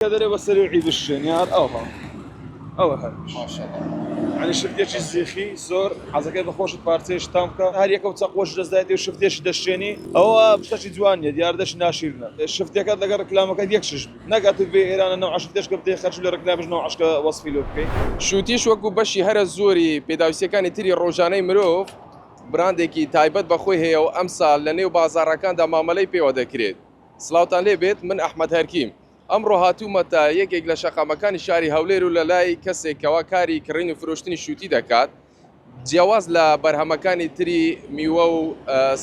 دەرێ بە سەری بشێن یار ئەوها ئەوە هەر ماشاءاللە. یعنی شفتێکی زیخی زۆر حەزەکەی بە خۆشت پارچەیەش تام بکە هەر یەکە و چەقۆش دەستدایەتی و شفتێکی دەشێنی ئەوە شتەکی جوان نییە دیاردەش ناشیرنە شفتەکەت لەگەڵ ڕکلامەکەت یەک شش بی نەک ئەتو بێ ئێرانە نەوعە شفتێشکە بدەی خەرج لە ڕکلامش نەوعەشکە وەسفی لۆ بکەی. شوتیش وەکو بەشی هەرە زۆری پێداویستیەکانی تری ڕۆژانەی مرۆڤ براندێکی تایبەت بە خۆی هەیە و ئەمساڵ لە نێو بازاڕەکاندا مامەلەی پێوە دەکرێت. سڵاوتان لێ بێت من ئەحمەد هەرکیم ئەمڕۆ هاتوومەتە یەکێک لە شەقامەکانی شاری هەولێر و لە لای کەسێک کەوا کاری کڕین و فرۆشتنی شووتی دەکات جیاواز لە بەرهەمەکانی تری میوە و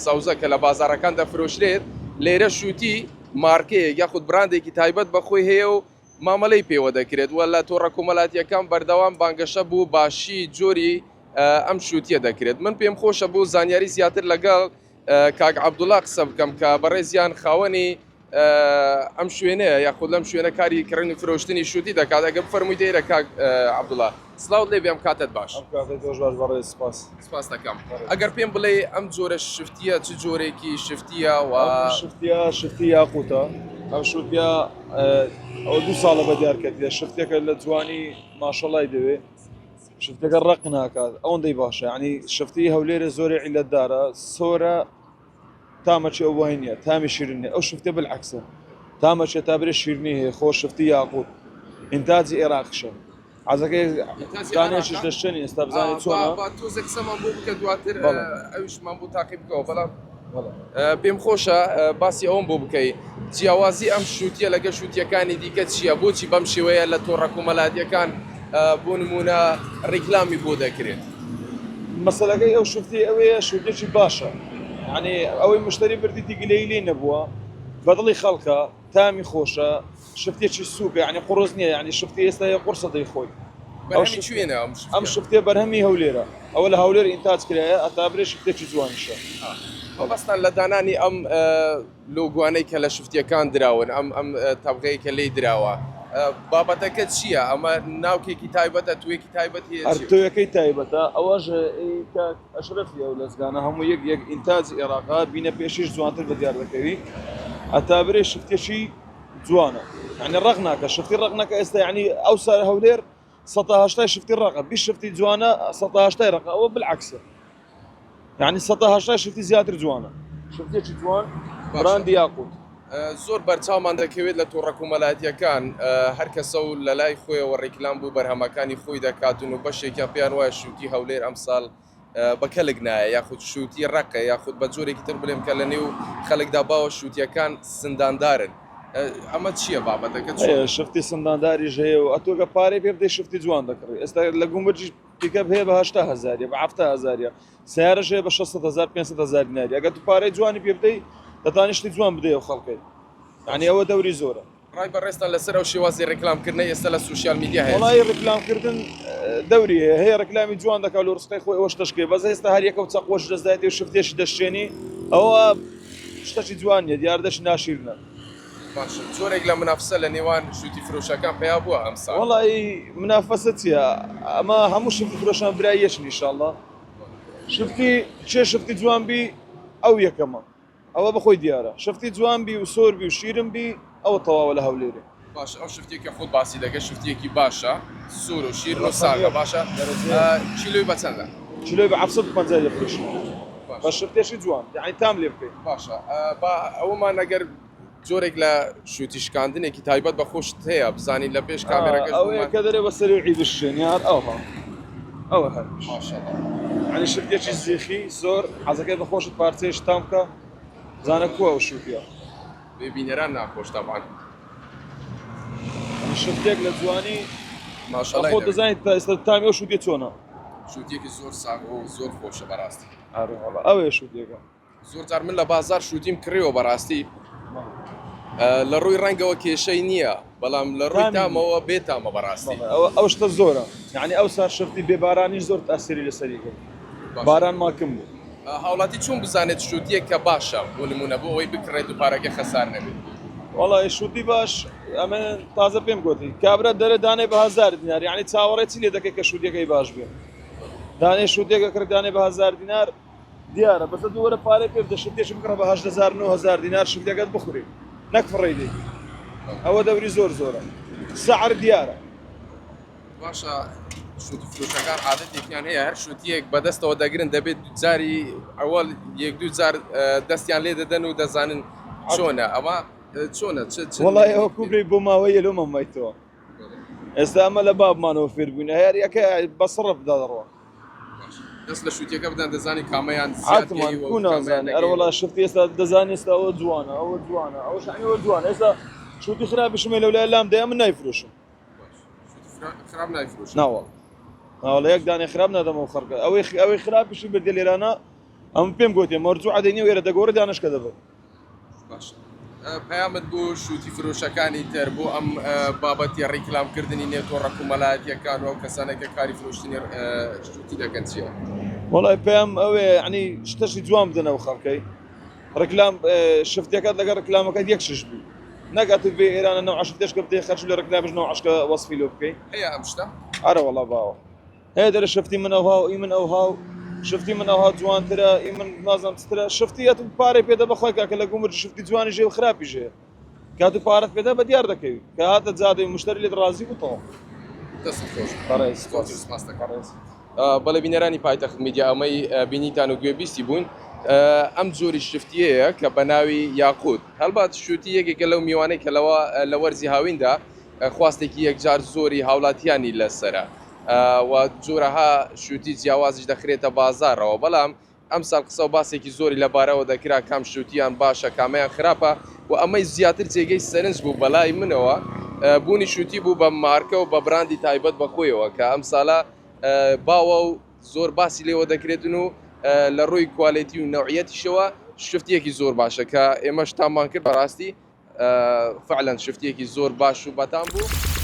سەوزە کە لە بازاڕەکان دەفرۆشرێت لێرە شووتی مارکەیەک یاخود براندێکی تایبەت بە خۆی هەیە و مامەلەی پێوە دەکرێت و لە تۆڕە کۆمەلاتیەکان بەردەوام بانگەشە بوو باشی جۆری ئەم شووتیە دەکرێت من پێم خۆشە بوو زانیاری زیاتر لەگەڵ کاک عەبدوڵا قسە بکەم کە بەڕێزیان خاوەنی ئەم شوێنەیە یاخود لەم شوێنە کاری کڕین و فرۆشتنی شوتی دەکات ئەگەر بفەرموویت ئێرە کاک عەبدوڵا سڵاوت لێ بێ ئەم کاتەت باش. ئەم کاتەی تۆش باش بەڕێز سپاس. سپاس دەکەم. ئەگەر پێم بڵێ ئەم جۆرە شفتیە چ جۆرێکی شفتیە و ئەم شفتیە شفتی یاقوتە ئەم شوتیە ئەوە دوو ساڵە بە دیار کەتیە شفتێکە لە جوانی ماشەڵای دەوێ شفتەکە ڕق ناکات ئەوەندەی باشە یعنی شفتی هەولێرە زۆری عیلەتدارە سۆرە تامەچی ئەو وای نییە تامی شیرین نییە ئەو شفتە بالعکسە تامەچێ تا برێ شیرنی هەیە خۆ شفتی یاقوت ئینتاجی عێراقیشە عەزەکەی دانێکیش دەشتێنی ئێستا بزانێت چۆنە با تۆزێک قسەمان بۆ بکە دواتر ئەویشمان بۆ تاقی بکەوە بەڵام پێم خۆشە باسی ئەوەم بۆ بکەی جیاوازی ئەم شووتیە لەگە شووتیەکانی دیکە چییە بۆچی بەم شێوەیە لە تۆڕە کۆمەلاتیەکان بۆ نمونە ڕیکلامی بۆ دەکرێت؟ مەسەلەکەی ئەو شوفتی ئەوەیە شوفتێکی باشە یعنی ئەوەی مشتری بردیتی گلەیی لێی نەبووە بەدڵی خەڵکە تامی خۆشە شفتێکی سووکە یعنی قوڕس نییە یعنی شفتی ئێستا هەیە قوڕسە دەیخۆی ئەو بەرهەمی کوێنە ئەم شفتیە؟ ئەم شفتێ بەرهەمی هەولێرە ئەوە لە هەولێر ئینتاج کرایە ئەتابرێ شفتێکی جوانیشە. مەبەستان لە دانانی ئەم لۆگۆانەی کە لە شفتیەکان دراون ئەم ئەم تەبغەیە کە لێی دراوە بابەتەکە چییە ئەمە ناوکێکی تایبەتە توێکی تایبەت هەیە هەر توێکەی تایبەتە ئەوەش کاک ئەشرەفی ئەو لەزگانە هەموو یەک یەک ئینتاجی ئێراقا بینە پێشیش جوانتر بە دیار دەکەوی ئەتا برێ شفتێکی جوانە یعنی ڕق ناکە شفتی ڕق نەکە ئێستا یعنی ئەو سار هەولێر 180 شفتی ڕقە بی شفتی جوانە 180 ڕقە ئەوە بالعکسە یعنی 180 شفتی زیاتر جوانە شفتێکی جوان براندی یاقوت. زۆر بەرچاومان دەکەوێت لە تۆڕە کۆمەلایەتیەکان هەر کەسە و لە لای خۆیەوە ڕیکلام بۆ بەرهەمەکانی خۆی دەکاتن و بەشێکیان پێیان وایە شوتی هەولێر ئەمساڵ بە کەلک نایە یاخود شوتی ڕەقە یاخود بە جۆرێکی تر بڵێم کە لە نێو خەلکدا باوە شوتیەکان سنداندارن ئەمە چییە بابەتەکە چۆنە؟ شفتی سندانداریش هەیە و ئەتۆ گە پارەی پێ بدەی شفتی جوان دەکڕی ئێستا لە گومرگیش پیکەپ هەیە بە 80 هەزاریە بە 70 هەزاریە سیارەش هەیە بە 600 هەزار 500 هەزار دیناری ئەگەر تو پارەی جوانی پێ بدەی دەتوانی شتی جوان بدەی ئەو خەڵکەی یعنی ئەوە دەوری زۆرە. ڕای بەڕێزتان لەسەر ئەو شێوازی ڕیکلام کردنەی ئێستا لە social media هەیە چیە؟ وەڵایی ڕیکلام کردن دەوری هەیە هەیە ڕیکلامی جوان دەکا لۆ ڕسقەی خۆی ئەوە شتەش کەی بەس ئێستا هەر یەکە و چەقۆش دەست دایتێ و شفتێکی دەشکێنی ئەوە شتەکی جوان نیە دیاردەشی ناشیرنە. باشە جۆرێک لە منافسە لە نێوان شوتی فرۆشەکان پەیا بووە ئەمساڵ؟ وەڵایی منافەسە چیە ئەمە هەموو شفتی فرۆشان برای یەکن ئیشاڵڵا شفتی کێ شفتی جوان بی ئەو یەکەمە ئەوە بەخۆی دیارە شفتی جوان بی و سۆر بی و شیرن بی ئەوە تەواوە لە هەولێرێ. باشە ئەو شفتیە کە خۆت باسی دەکەی شفتیەکی باشە سور و شیرن و ساغە باشە کیلۆی بە چەندە؟ کیلۆی بە 750 دەفرۆشین بە شفتێکی جوان یانی تام لێ بکەی. باشە با ئەوەمان ئەگەر جۆرێک لە شوتی شکاندنێکی تایبەت بە خۆشت هەیە بزانین لە پێش کامێرەکەش ئەوەیە کە دەرێ بە سەری بشێن یار ئەوها ئەوە هەر ماشاءاللە. یعنی شفتێکی زیخی زۆر حەزەکەی بە خۆشت پارچەیەکی تام بکە زانە کووە ئەو شوتیە. بێ بینەران ناخۆش تەبعەن. شفتێک لە جوانی ماشاءاللە خۆت دەزانیت تا ئێستا تامی ئەو شوتیە چۆنە. شوتیەکی زۆر ساغ و زۆر خۆشە بەڕاستی. ئەرێ وەڵا ئەوەیە شوتیەکە. زۆر جار من لە بازار شوتیم کڕیوە بەڕاستی لە ڕووی ڕەنگەوە کێشەی نییە بەڵام لە ڕووی تامەوە بێ تامە بەڕاستی. ئەو شتە زۆرە یعنی ئەو سار شفتی بێ بارانیش زۆر تاسیری لەسەری کرد باران ماکم بوو. هاوڵاتی چۆن بزانێت شوتیەک کە باشە بۆ نمونە بۆ ئەوەی بکڕێت و پارەکەی خەسار نەبێت؟ وەڵای شوتی باش ئەمە تازە پێم گۆتی کابرا دەرێ دانێ بە هەزار دینار یعنی چاوەڕێ چی لێ دەکەی کە شوتیەکەی باش بێ دانێ شوتێک ئەکڕی دانێ بە هەزار دینار دیارە بەس دوو وەرە پارەی پێ بدە شتێکی بکڕە بە 8000 9000 دینار شتەکەت بخوری نەک فڕێی دەی ئەوە دەوری زۆر زۆرە. سعر دیارە. باشە شوتی فرۆشەکان عادەتێکیان هەیە هەر شوتیەک بەدەستەوە دەگرن دەبێت جاری ئەوەل یەک دوو جار دەستیان لێ دەدەن و دەزانن چۆنە ئەوە چۆنە چ چ وەڵای ئەوە کوبرەی بۆ ماوەیە لۆ مەمایتەوە ئێستا ئەمە لە بابمانەوە فێر بووین هەریەکە بە سڕف دەڕۆ. دەست لە شوتیەکە بدەن دەزانی کامەیان حتمان کو نازانێ ئەرە وەڵا شفتی ئێستا دەزانی ئێستا ئەوە جوانە ئەوە جوانە ئەوە شانی ئەوە جوانە ئێستا شوتی خراپیشم هەیە لەولای لام دەیە من نایفرۆشم خراپ نایفرۆشم ناوەڵ ناوەڵ یەک دانێ خراپ نادەمەوە خەڵکە ئەوەی ئەوەی خراپیشی بردە لێرانە ئەم پێم گوتێ مەرجوع دەینی وێرە دەگۆڕێ دانشکە دەبن باشە پەیامت بۆ شوتی فرۆشەکانی تر بۆ ئەم بابەتی ڕیکلام کردنی نێو تۆڕە کۆمەلایەتیەکان و ئەو کەسانە کە کاری فرۆشتنی شوتی دەکەن چییە؟ وەڵای پەیام ئەوێ یعنی شتەشی جوان بدەنەوە خەڵکەی ڕکلام شفتەکەت لەگەڵ ڕکلامەکەت یەک شش بوو نەگات و بێ ئێرانە نەوە شتێشکە بدەی خەرج لە ڕکلامش نەوە عشکە وەسفی لۆ بکەی هەیە ئەم شتە؟ ئەرە وەڵا باوە هەیە دەرێ شفتی من ئەوها و ئی من ئەوها و شفتی من ئەوها جوانترە ئی من نازانم چترە شفتی ئەتو پارەی پێدە بەخوای کاکە لە گومرگ شفتی جوانی ژێ و خراپی ژێ کاتو پارەت پێدا بە دیار دەکەوی کە هاتە جادەی مشتری لێت ڕازی بوو تەواو. دەستت خۆش بێت. بەڕێز زۆر سپاس. سپاس دەکەم. بەڕێز. بەڵێ بینەرانی پایتەخت میدیا ئەمەی بینیتان و گوێبیستی بوون ئەم جۆری شفتیەیە کە بە ناوی یاقوت هەڵبەت شوتی یەکێکە لەو میوانەی کە لەوە لە وەرزی هاویندا خواستێکی یەکجار زۆری هاوڵاتیانی لەسەرە و جۆرەها شوتی جیاوازیش دەخرێتە بازاڕەوە، بەڵام ئەمساڵ قسە و باسێکی زۆری لەبارەوە دەکرا کام شوتیان باشە کامەیان خراپە و ئەمەی زیاتر جێگەی سەرنج بوو بەلای منەوە بوونی شوتی بوو بە مارکە و بە براندی تایبەت بە خۆیەوە کە ئەمساڵە باوە و زۆر باسی لێوە دەکرێتن و لە ڕووی کوالێتی و نەوعیەتیشەوە شفتیەکی زۆر باشە کە ئێمەش تامان کرد بەڕاستی فعلا شفتیەکی زۆر باش و بەتام بوو.